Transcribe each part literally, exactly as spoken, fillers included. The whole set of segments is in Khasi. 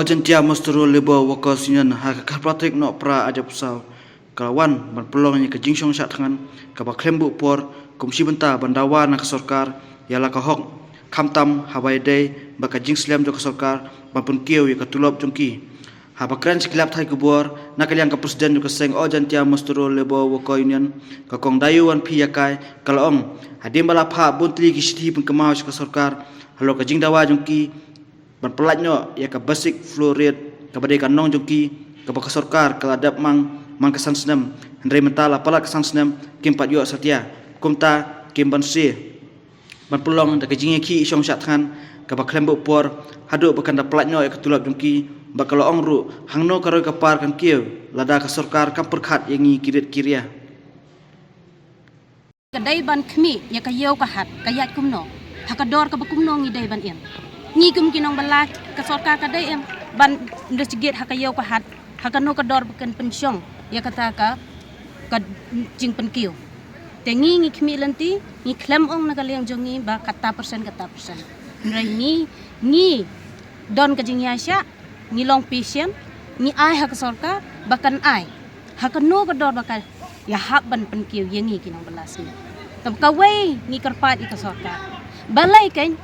Jaintia Mosque Road Labour Workers Union ha ka khatphra tarik Nohprah arhajar arphew saw ka la wan ban pynlong ïa ka jingshong shah thngan kaba khlem buh por kum shi bynta ban dawa na ka sorkar ïa la ka hok, khamtam haba ïadei bad ka jingslem jong ka sorkar ban pynkiew ïa ka tulop jong ki. Haba kren sha ki lad pathai khubor na ka liang ka president jong ka seng All Jaintia Mosque Road Labour Worker Union, ka Kong Daïewwanphi Ïakai, ka la ong, hadien ba la phah bun tylli ki shithi pynkynmaw sha ka sorkar halor ka jingdawa jong ki ban pyllait noh ïa ka basic floor rate kaba dei ka nong jong ki, kaba ka sorkar ka la dep mang man ka san snem, hynrei mynta la palat ka san snem kim pat ïoh satia. Kumta kim banse ban pynlong da ka jingïakhih shong shah thngan kaba khlem buh por haduh ba kan da pyllait noh ïa ka tulop jong ki. Bad ka la ong ruh, hangno ka roi ka par kan kiew lada ka sorkar kam pyrkhat ïa ngi ki rit ki ria. Ka dei ban khmih ïa ka ïew ka hat ka ïaid kumno, ha ka dor kaba kumno ngi dei ban im. Ngi kum ki nongbylla, ka sorkar ka dei em ban investigate ha ka ïew ka hat, ha kano ka dor ba kan pynshong ïa kata ka, ka jingpynkiew. Te ngi, ngi khmih lynti, ngi khlem ong na ka liang jong ngi ba kata persen, kata persen. Hynrei ngi, ngi don ka jingïaishah, ngi long patient, ngi ai ha ka sorkar ba kan ai ha kano ka dor ba ka ïahap ban pynkiew ïa ngi ki nongbylla sngi. Te kawei ngi kyrpad ïa ka sorkar, balei kan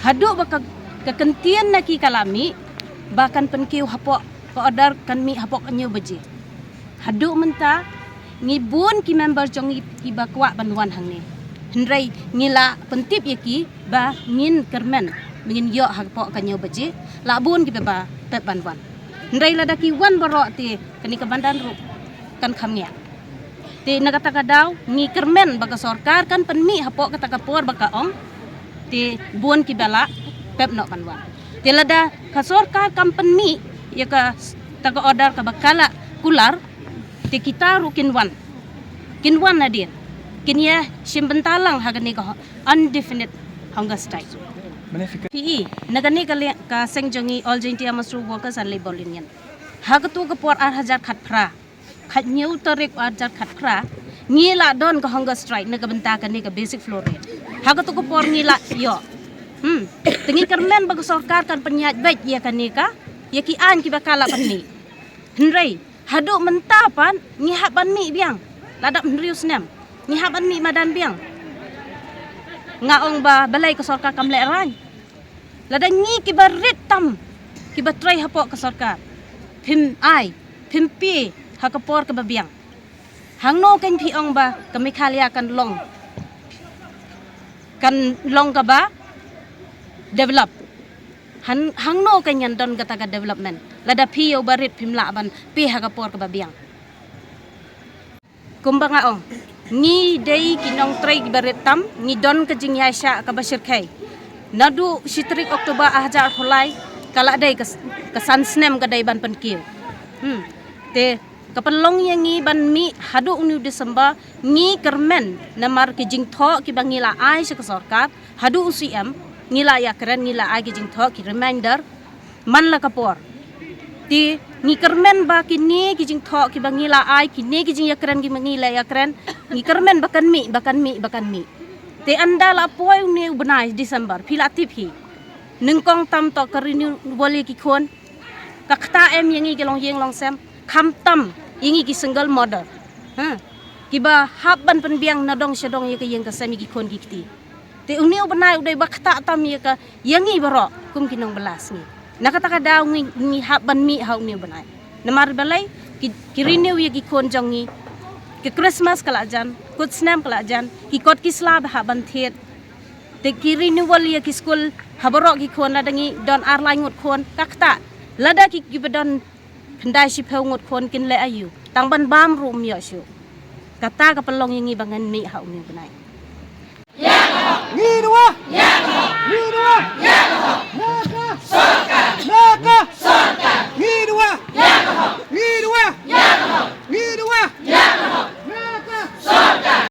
haduh ba ka, ka kyntien na ki ka la mih ba kan pynkiew hapoh ka order, kan mih hapoh ka hynñiew baje. Haduh mynta ngi bun ki member jong ngi kiba kwah ban wan hangne, hynrei ngi la pyntip ïa ki ba ngin kyrmen ba ngin ïoh hapoh ka hynñiew baje, la bun kiba ba pep ban wan. Hynrei lada ki wan baroh te kane ka madan ruh kan kham ngiah. Te na kata ka daw ngi kyrmen ba ka sorkar kan pynmih hapoh kata ka por ba ka ong. Te bun kiba la pep noh ban wan. Te lada ka sorkar kam pynmih ïa kata ka order kaba ka la kular, te kita ruh kin wan, kin wan nadien, kin ïa shim bynta lang ha kane ka undefined hunger strike. Phi i, na kane ka liang ka seng jong ngi All Jaintia Mosque Road Workers and Labour Union, ha katu ka por arhajar khatphra, khathynñiew tarik arhajar khatphra, ngi la don ka hunger strike na ka bynta kane ka basic floor rate. Ha katu ka por ngi la ïoh. Hmm. Te ngi kyrmen ba ka sorkar kan pynïaid beit ïa kane ka, ïa ki aiñ kiba ka la pynmih. Hynrei haduh mynta pat ngi hap ban mih biang. La dap hynriew snem ngi hap ban mih madan biang. Nga ong ba balei ka sorkar kam lehraiñ. Lada ngi kiba rit tam, kiba trei hapoh ka sorkar, phim ai, phim pie ha ka por kaba biang, hangno kan phi ong ba ka Meghalaya kan long, kan long kaba develop? Han, hangno kan ïan don kata ka development lada phi ïa uba rit phim lah ban pie ha ka por kaba biang? Kumba nga ong, ngi dei ki nongtrei kiba rit tam, ngi don ka jingïaishah kaba shyrkhei. Naduh shi tarik October arhajar arphew lai, ka la dei ka, ka san snem ka dei ban pynkiew. Hmm. Te ka pynlong ïa ngi ban mih haduh une u December, ngi kyrmen namar ki jingthoh kiba ngi la ai sha ka sorkar haduh u C M, ngi la ïakren, ngi la ai ki jingthoh, ki reminder man la ka por. Te ngi kyrmen ba kine ki jingthoh kiba ngi la ai, kine ki jingïakren kiba ngi la ïakren, ngi kyrmen ba kan mih, ba kan mih, ba kan mih. Te ynda la poi une u bnai December, phi la tip hi, nyngkong tam to ka renewal ïa ki khun. Ka ktah em ïa ngi ki longïing longsem, khamtam ïa ngi ki single mother, ha, kiba hap ban pynbiang na dong sha dong ïa ka ïing ka sem ïa ki khun ki kti. Te une u bnai u dei ba ktah tam ïa ka, ïa ngi baroh kum ki nongbylla sngi. Na kata ka daw ngi, ngi hap ban mih ha une u bnai. Namar balei? Ki, ki renew ïa ki khun jong ngi. Ki Christmas ka la jan, kut snem ka la jan, ki kot ki sla ba hap ban thied. Te ki renewal ïa ki skul ha baroh ki khun, lada ngi don ar lai ngut khun, ka ktah. Lada ki, kiba don khyndai shiphew ngut khun kin leh aïu? Tang ban bam ruh ym ïoh shuh. Kata ka pynlong ïa ngi ba ngan mih ha une u bnai.